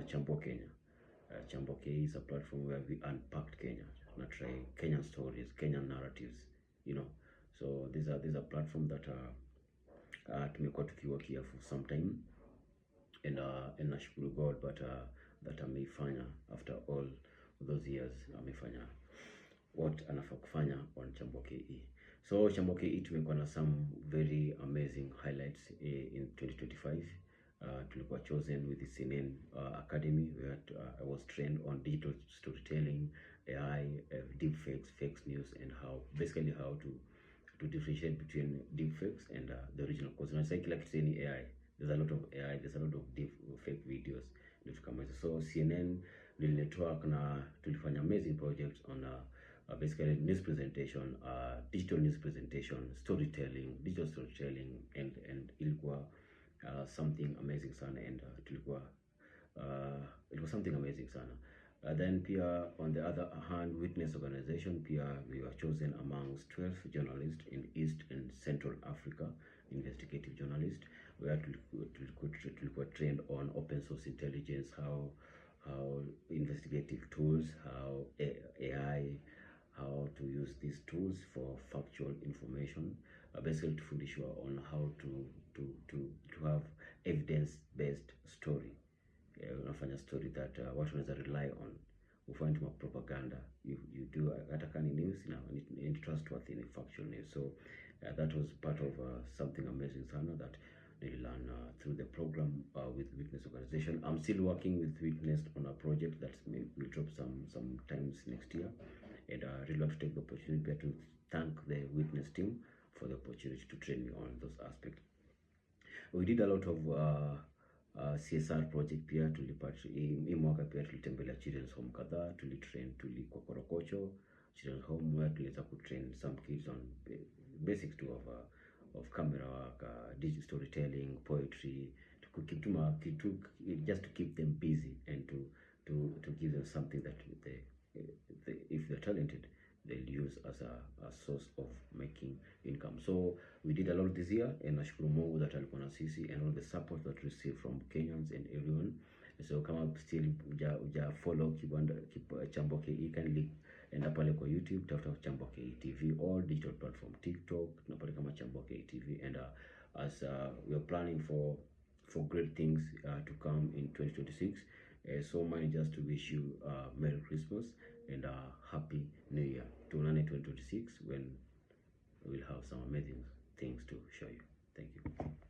Chambo Kenya. Chambo Kenya is a platform where we unpacked Kenya, not try Kenyan stories, Kenyan narratives, you know. So these are platform that tumekuwa tukiwakia for some time, and nashukuru God but that ameifanya after all those years, amefanya what anafaa kufanya on Chambo KE. So Chambo KE tumekuwa na some very amazing highlights in 2025. Tulikuwa chosen with the CNN Academy, where I was trained on digital storytelling, AI, deepfakes, fake news, and how to differentiate between deepfakes and the original. Because when I say like any AI, there's a lot of AI, there's a lot of deep fake videos. So CNN network na tulifanya amazing projects on basically news presentation, digital news presentation, storytelling, digital storytelling, and ilikuwa something amazing sana, and tulikuwa it was something amazing sana. Then pia on the other hand, Witness organization pia we were chosen amongst 12 journalists in East and Central Africa, investigative journalists, where tulikuwa trained on open source intelligence, how investigative tools, how AI, how to use these tools for factual information, basically tufundishwa on how to have evidence-based story. Unafanya story that watu wanaweza rely on, ufanye tuma propaganda, you do hata kani news now, and trustworthy in factual news. So that was part of something amazing sana that they learn through the program with Witness organization. I'm still working with Witness on a project that will drop some times next year, and I really want to take the opportunity to thank the Witness team for the opportunity to train me on those aspects. We did a lot of CSR project pia. Hii mwaka pia tulitembelea children's home kadhaa, tulikuwa Korokocho children's home, where tuliweza kutrain some kids on basics of camera work, digital storytelling, poetry, just to keep them busy and to give them something that if they're talented, they'll use as a source of making income. So we did a lot this year, and nashukuru Mungu that alikuwa na sisi, and all the support that we received from Kenyans and everyone. So kama still uja follow Chambo KE, kindly enda pale kwa YouTube, tafuta Chambo KE TV, all digital platform, TikTok tunapata kama Chambo KE TV, and as we are planning for great things to come in 2026. So many just to wish you Merry Christmas and Happy New Year. Tuonane 2026 when we'll have some amazing things to show you. Thank you.